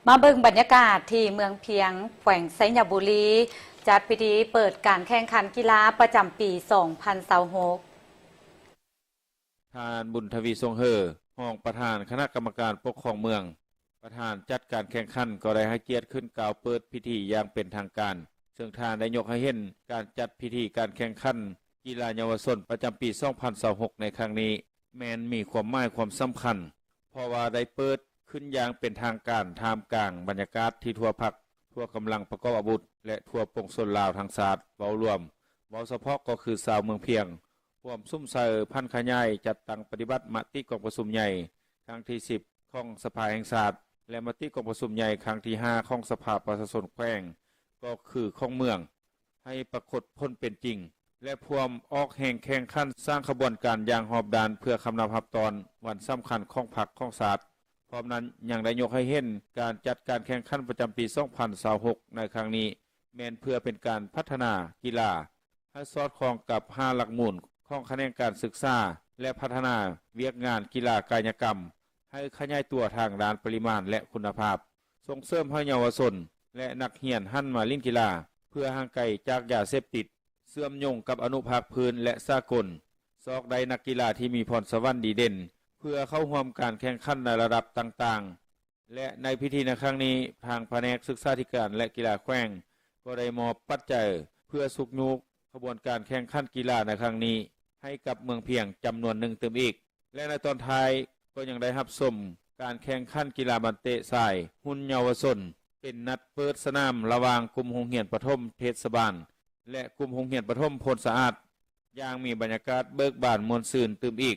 ມາເບິ່ງບັນຍາກາດທີ່ເມືອງພຽງ ແຂວງໄຊຍະບູລີ ຈັດພິທີເປີດການແຂ່ງຂັນກິລາປະຈຳປີສອງພັນຊາວຫົກ. ທ່ານ ບຸນທະວີ ສົງເຫີ ຮອງປະທານຄະນະກຳມະການປົກຄອງເມືອງ, ປະທານຈັດການແຂ່ງຂັນ ກໍໄດ້ໃຫ້ກຽດຂຶ້ນກ່າວເປີດພິທີຢ່າງເປັນທາງການ, ເຊິ່ງທ່ານໄດ້ຍົກໃຫ້ເຫັນການຈັດພິທີການແຂ່ງຂັນກິລາເຍົາວະຊົນປະຈຳປີສອງພັນຊາວຫົກໃນຄັ້ງນີ້ ແມ່ນມີຄວາມໝາຍຄວາມສຳຄັນ ເພາະວ່າໄດ້ເປີດຂຶ້ນຢ່າງເປັນທາງການທ່າມກາງບັນຍາກາດທີ່ທົ່ວພັກ, ທົ່ວກຳລັງປະກອບອາວຸດ ແລະ ທົ່ວປວງຊົນລາວທັງຊາດເວົ້າລວມ, ເວົ້າສະເພາະກໍຄືຊາວເມືອງພຽງ ຮ່ວມສຸມໃສ່ຜັນຂະຫຍາຍຈັດຕັ້ງປະຕິບັດມະຕິກອງປະຊຸມໃຫຍ່ຄັ້ງທີສິບຂອງສະພາແຫ່ງຊາດ ແລະ ມະຕິກອງປະຊຸມໃຫຍ່ຄັ້ງທີຫ້າຂອງສະພາປະຊາຊົນແຂວງ ກໍຄືຂອງເມືອງ ໃຫ້ປາກົດຜົນເປັນຈິງ ແລະ ພວມອອກແຮງແຂ່ງຂັນສ້າງຂະບວນການຢ່າງຮອບດ້ານ ເພື່ອຄຳນັບຮັບຕ້ອນວັນສຳຄັນຂອງພັກຂອງຊາດ. ພ້ອມນັ້ນຍັງໄດ້ຍົກໃຫ້ເຫັນການຈັດການແຂ່ງຂັນປະຈຳປີສອງພັນຊາວຫົກໃນຄັ້ງນີ້ ແມ່ນເພື່ອເປັນການພັດທະນາກິລາ ໃຫ້ສອດຄ່ອງກັບຫ້າຫຼັກມູນຂອງຂະແໜງການສຶກສາ ແລະ ພັດທະນາວຽກງານກິລາກາຍະກຳ ໃຫ້ຂະຫຍາຍຕົວທາງດ້ານປະລິມານ ແລະ ຄຸນນະພາບ, ສົ່ງເສີມໃຫ້ເຍົາວະຊົນ ແລະ ນັກຮຽນຫັນມາຫຼິ້ນກິລາ ເພື່ອຫ່າງໄກຈາກຢາເສບຕິດ, ເຊື່ອມໂຍງກັບອະນຸພາກພື້ນ ແລະ ສາກົນ, ຊອກໄດ້ນັກກິລາທີ່ມີພອນສະຫວັນດີເດັ່ນ ເພື່ອເຂົ້າຮ່ວມການແຂ່ງຂັນໃນລະດັບຕ່າງໆ. ແລະ ໃນພິທີໃນຄັ້ງນີ້, ທາງພະແນກສຶກສາທິການ ແລະ ກິລາແຂວງ ກໍໄດ້ມອບປັດໄຈເພື່ອຊຸກຍູ້ຂະບວນການແຂ່ງຂັນກິລາໃນຄັ້ງນີ້ ໃຫ້ກັບເມືອງພຽງຈຳນວນໜຶ່ງຕື່ມອີກ ແລະ ໃນຕອນທ້າຍກໍຍັງໄດ້ຮັບຊົມການແຂ່ງຂັນກິລາບານເຕະຊາຍຮຸ່ນເຍົາວະຊົນ ເປັນນັດເປີດສະໜາມລະຫວ່າງກຸ່ມໂຮງຮຽນປະຖົມເທດສະບານ ແລະ ກຸ່ມໂຮງຮຽນປະຖົມໂພນສະອາດ ຢ່າງມີບັນຍາກາດເບີກບານມ່ວນຊື່ນຕື່ມອີກ.